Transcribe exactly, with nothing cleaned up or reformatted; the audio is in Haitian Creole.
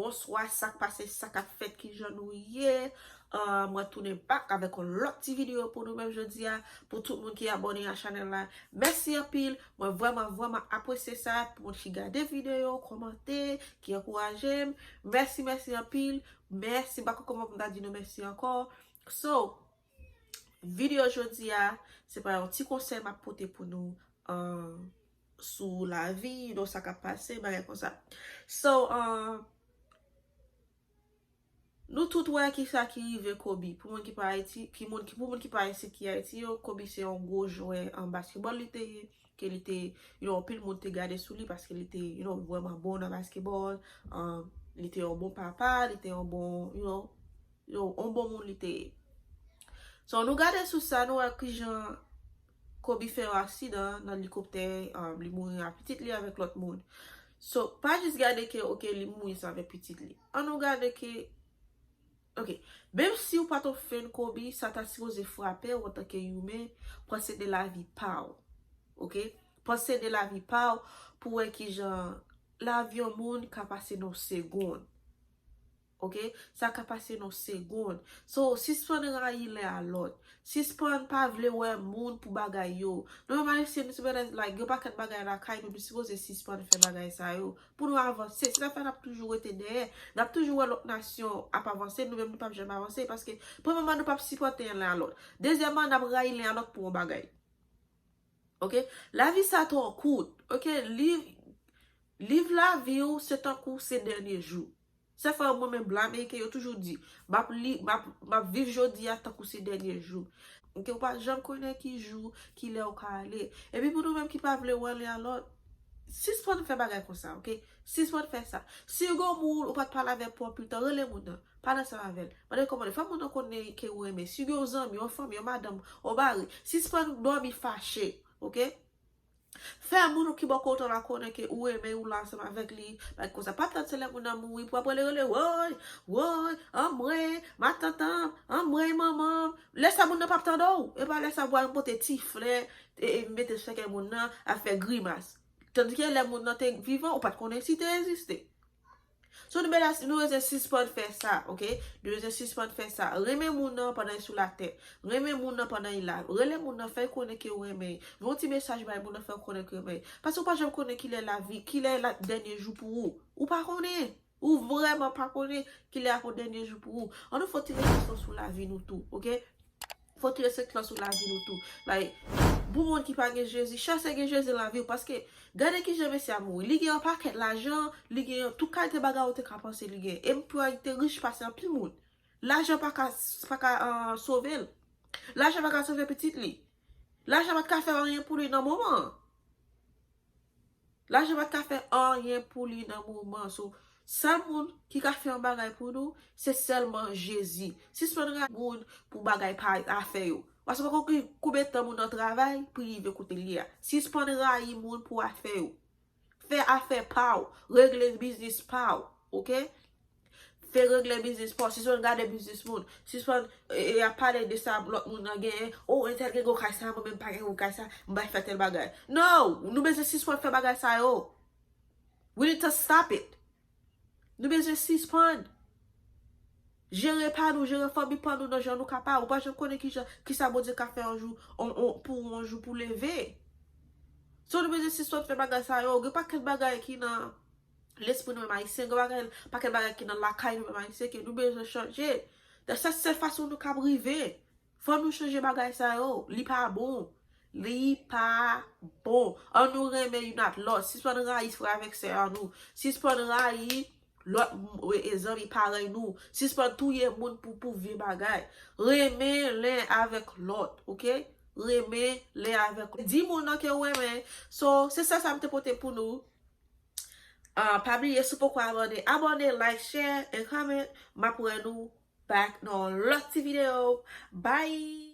Bonswa, sa k pase, sa k ap fèt, kijan nou ye? Ah, mwen tounen back avèk yon lòt ti videyo pou nou menm jodi a. Pou tout moun ki abòne a chanèl la, mèsi anpil. Mwen vrèman, vrèman apresye sa. Pou moun ki gade videyo, kòmante, ki ankouraje m, mèsi, mèsi anpil. Mèsi, m pa konn kòman pou m ta di nou mèsi ankò. So, videyo jodi a, se pa yon ti konsèy m ap pote pou nou, ah, sou lavi, you know, sa k ap pase, bagay konsa. So, ah, nou tout wè ki sa ki rive Kobe. Pou moun ki pa Ayiti, ki moun ki, pou moun ki pa isit ki Ayiti yo, Kobe se yon gwo jwè an basketball li te ye, ke li te, you know, anpil moun te gade sou li paske li te, you know, vrèman bon nan basketball. Ah, li te yon bon papa, li te yon bon, you know, yon, yon bon moun li te ye. So, nou gade sou sa, nou wè kijan Kobe fè yon aksidan nan elikoptè, um, li mouri ak pitit li avèk lòt moun. So, pa jis gade ke, ok, li mouri sa avèk pitit li. An nou gade ke, ok, menm si w pa t yon fan Kobe, sa ta sipoze frape w antanke imen, panse de lavi pa w. Ok? Panse de lavi pa w pou wè kijan lavi yon moun ka pase nan yon segonn. Ok? Sa ka pase nan segonn. So, sispann rayi len a lòt. Sispann pa vle wè moun pou bagay yo. Nou menm Ayisyen, nou sipoze, like, gen pakèt bagay lakay nou, nou sipoze sispann fè bagay sa yo. Pou nou avanse. Se sa fè n ap toujou rete dèyè. N ap toujou wè lòt nasyon ap avanse, nou menm nou p ap janm avanse. Paske, premyèman, nou p ap sipòte len a lòt. Dezyèmman, n ap rayi len a lòt pou yon bagay. Ok? Lavi sa twò kout. Ok? Liv, liv lavi w, se tankou se dènye jou. Se fè mwen menm blan ameriken yo toujou di, m ap li, m ap, m ap viv jodi a tankou se dènye jou. Ok, ou pa janm konnen ki jou, ki lè ou ka ale. Epi pou nou menm ki pa vle wè len a lòt, sispann fè bagay konsa, ok? Sispann fè sa. Si w gen yon moun ou pa t pale avè l pou anpil tan, rele moun nan. Pale ansanm avè l. Mande l kòman l ye. Fè moun nan konnen ke ou renmen. Si w gen yon zanmi, yon fanmi, yon madanm, yon mari, sispann dòmi fache, ok? Fè moun ki bò kote w la konnen ke ou renmen, ou la ansanm avèk li, bagay konsa. Pa tann se lè moun nan mouri pou w ap rele, rele, woy, woy, anmwey, matant an m, anmwey, manman m. Lè sa moun nan p ap tande w. E pa lè sa pou al pote ti flè, e, e mete sou kè moun nan, ap fè grimas. Tandike lè moun nan te vivan, ou pa t konnen si te egziste. So, nou bezwen, nou bezwen sispann fè sa, ok? Nou bezwen sispann fè sa. Renmen moun nan pandan l sou latè. Renmen moun nan pandan l la. Rele moun nan, fè l konnen ke w renmen l. Voye yon ti mesaj bay moun nan, fè l konnen ke w renmen l. Paske ou pa janm konnen kilè lavi, kilè la, dènye jou pou ou. Ou pa konnen. Ou vrèman pa konnen kilè ap yon dènye jou pou ou. Ann nou fè yon ti refleksyon sou lavi nou tou, ok? Fò w tire sèk lan sou lavi nou tou. Like, pou moun ki pa gen Jezi, chèche gen Jezi nan lavi w, paske gade kijan mesye a mouri. Li gen yon pakèt lajan, li gen tout kalite bagay ou te ka panse li gen. E m kwè li te rich pase anpil moun. Lajan pa ka, pa ka, ah, sove l. Lajan pa ka sove pitit li. Lajan pa t ka fè anyen pou li nan moman an. Lajan pa t ka fè anyen pou li nan moman. So, sèl moun ki ka fè yon bagay pou nou, se sèlman Jezi. Sispann rayi moun pou bagay pa afè yo. Paske w pa konn ki, konbyen tan moun nan travay pou rive kote l ye a. Sispann rayi moun pou afè yo. Fè afè pa w. Regle biznis pa w. Ok? Fè regle biznis pa w. Sispann gade biznis moun. Sispann, e, e, ap pale de sa lòt moun nan genyen. O, entèl gen gwo kay sa, mwen menm pa gen gwo kay sa, m bay fè tèl bagay. No! Nou bezwen sispann fè bagay sa yo. We need to stop it. Nou bezwen sispann. Jere pa nou, jere fanmi pa nou nan jan nou ka pa. Ou pa janm konnen kijan, kisa Bondye ka fè yon jou, on, on, pou yon jou pou leve. So, nou bezwen sispann fè bagay sa yo. Gen pakèt bagay ki nan lespri nou menm Ayisyen, gen bagay, pakèt bagay ki nan lakay nou menm Ayisyen ke nou bezwen chanje. Se sèl fason nou kab rive. Fò nou chanje bagay sa yo. Li pa bon. Li pa bon. Ann nou renmen youn ak lòt. Sispann rayi frè avèk sè an nou. Sispann rayi lòt m-, e, e, zanmi parèy nou. Sispann touye moun pou, pou vye bagay. Renmen len avèk lòt, ok? Renmen len avèk lòt. Di moun nan ke w renmen. So, se sèl sa m te pote pou nou. Ah, pa bliye, si w poko abòne, abòne, like, share, and comment. M ap wè nou back nan yon lòt ti videyo. Bye!